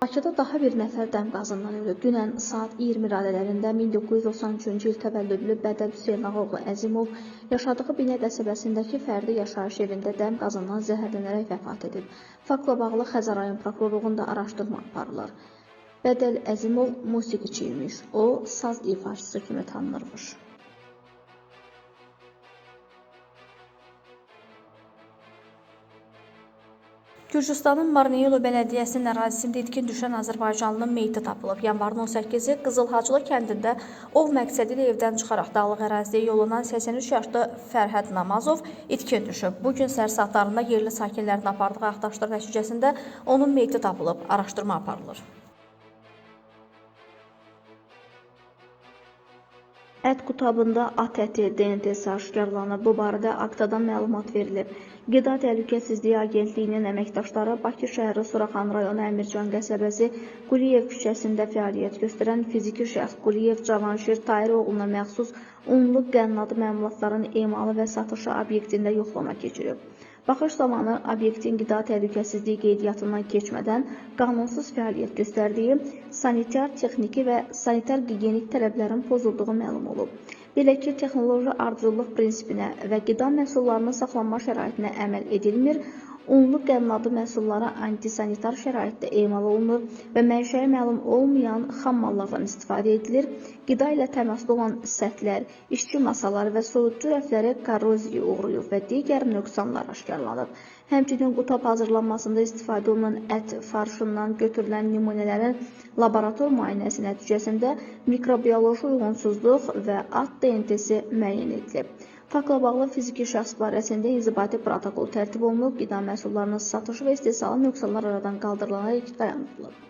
Bakıda daha bir nəfər dəm qazından ölüb. Dünən saat 20 radələrində 1993-cü il təvəllüdlü Bədəl Hüseynağaoğlu Əzimov yaşadığı Binə qəsəbəsindəki fərdi yaşayış evində dəm qazından zəhərlənərək vəfat edib. Faktla bağlı Xəzər rayon prokurorluğunda araşdırma aparılır. Bədəl Əzimov musiqiçi imiş. O, saz ifaçısı kimi tanınırmış. Gürcüstanın Marneylo bələdiyyəsinin ərazisində itkin düşən azərbaycanlının meyiti tapılıb. Yanvarın 18-i Qızılhaclı kəndində ov məqsədi ilə evdən çıxaraq dağlıq əraziyə yollanan 83 yaşlı Fərhəd Namazov itkin düşüb. Bu gün səhər saatlarında yerli sakinlərin apardığı axtarışlar nəticəsində onun meyiti tapılıb. Araşdırma aparılır. Ət qutabında at əti DNT-si aşkarlanıb. Bu barədə Aktadan məlumat verilib. Qida Təhlükəsizliyi Agentliyinin əməkdaşları Bakı şəhəri Suraxanı rayonu Əmircan qəsəbəsi Quliyev küçəsində fəaliyyət göstərən fiziki şəxs Quliyev Cavanşir Tahiroğluna məxsus unlu qənnadı məmulatların emalı və satışı obyektində yoxlama keçirib. Baxış zamanı obyektin qida təhlükəsizliyi qeydiyyatından keçmədən qanunsuz fəaliyyət göstərdiyi, sanitar, texniki və sanitar-gigiyenik tələblərin pozulduğu məlum olub. Belə ki, texnoloji ardıcıllıq prinsipinə və qida məhsullarının saxlanma şəraitinə əməl edilmir, unlu qənnadı məhsulları antisanitar şəraitdə emal olunur və mənşəyi məlum olmayan xam mallardan istifadə edilir, qida ilə təmasda olan səthlər, işçi masaları və soyuducu rəfləri korroziyaya uğrayıb və digər nöqsanlar aşkarlanıb. Həmçinin qutab hazırlanmasında istifadə olunan ət farşından götürülən nümunələrin laborator müayinəsi nəticəsində mikrobioloji uyğunsuzluq və at DNT-si müəyyən edilib. Faktla bağlı fiziki şəxs barəsində inzibati protokol tərtib olunub, qida məhsullarının satışı və istehsalı nöqsanlar aradan qaldırılanadək dayandırılıb.